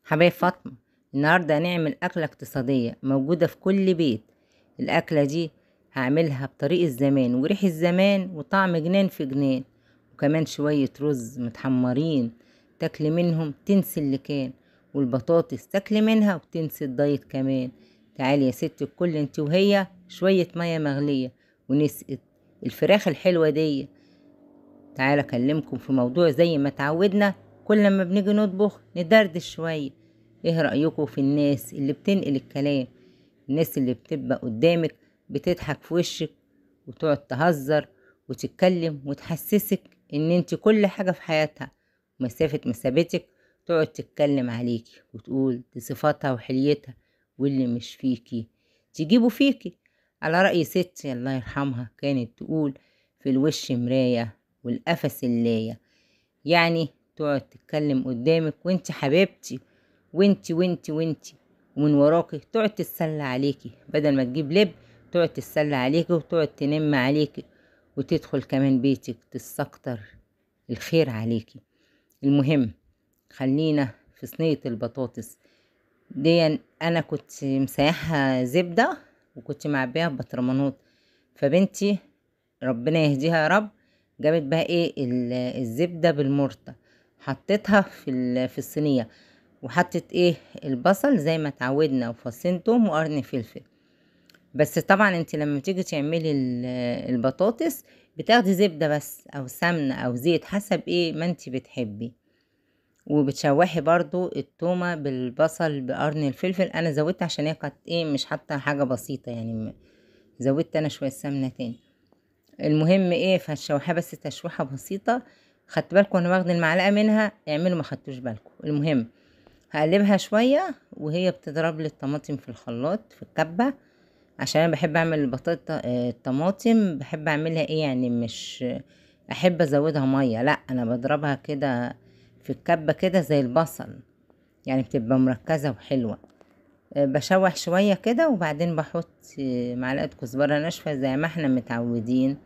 حبايب فاطمة، النهاردة هنعمل أكلة اقتصادية موجودة في كل بيت. الأكلة دي هعملها بطريقة زمان وريحة زمان وطعم جنان في جنان، وكمان شوية رز متحمرين تاكلي منهم تنسي اللي كان، والبطاطس تاكلي منها وتنسي الدايت كمان. تعالي يا ست الكل انت وهي، شوية مية مغلية ونسقط الفراخ الحلوة دي. تعالى اكلمكم في موضوع زي ما تعودنا كل ما بنيجي نطبخ ندردش شوية. ايه رأيكم في الناس اللي بتنقل الكلام؟ الناس اللي بتبقى قدامك بتضحك في وشك وتقعد تهزر وتتكلم وتحسسك ان انت كل حاجة في حياتها، مسافة مسابتك تقعد تتكلم عليكي وتقول دي صفاتها وحليتها واللي مش فيكي تجيبه فيكي. على رأي ستي الله يرحمها كانت تقول في الوش مراية والقفا اللاية، يعني تقعد تتكلم قدامك وانت حبيبتي وانت وانت وانت، ومن وراكي تقعد تتسلى عليكي، بدل ما تجيب لب تقعد تتسلى عليكي وتقعد تنم عليكي وتدخل كمان بيتك تستكتر الخير عليكي. المهم خلينا في صينية البطاطس دي. انا كنت مسيحها زبدة وكنت معبيها ببطرمانات، فبنتي ربنا يهديها يا رب جابت بقى ايه الزبدة بالمرطة، حطيتها في الصينية، وحطت ايه البصل زي ما اتعودنا وفصين توم وقرن فلفل. بس طبعا انت لما تيجي تعملي البطاطس بتاخدي زبدة بس او سمنة او زيت حسب ايه ما انت بتحبي، وبتشوحي برضو التومة بالبصل بقرن الفلفل. انا زودت عشان هي كانت ايه مش حاطه حاجة بسيطة، يعني زودت انا شوية سمنة تاني. المهم ايه فهتشوحها بس تشويحة بسيطة. خدت بالكم انا واخده المعلقة منها، اعملوا ما خدتوش بالكم. المهم هقلبها شوية وهي بتضرب لي الطماطم في الخلاط في الكبة، عشان انا بحب اعمل البطاطا الطماطم بحب اعملها ايه يعني مش احب ازودها مية، لا انا بضربها كده في الكبة كده زي البصل، يعني بتبقى مركزة وحلوة. بشوح شوية كده وبعدين بحط معلقة كزبرة ناشفة زي ما احنا متعودين،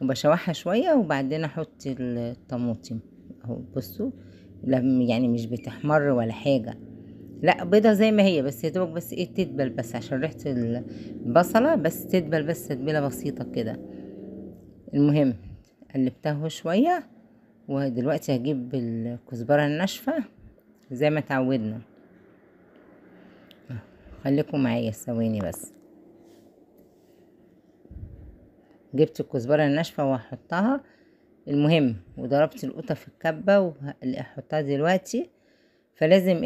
وبشوحها شوية وبعدين احط الطماطم اهو. بصوا يعني مش بتحمر ولا حاجة، لا بيضة زي ما هي، بس يا دوبك بس ايه تدبل بس عشان ريحة البصلة، بس تدبل بس تدبيلة بسيطة كده. المهم قلبتها شوية، ودلوقتي هجيب الكزبرة الناشفة زي ما تعودنا. خليكم معايا ثواني بس. جبت الكزبرة الناشفة وهحطها. المهم وضربت القوطة في الكبة وهحطها دلوقتي. فلازم ايه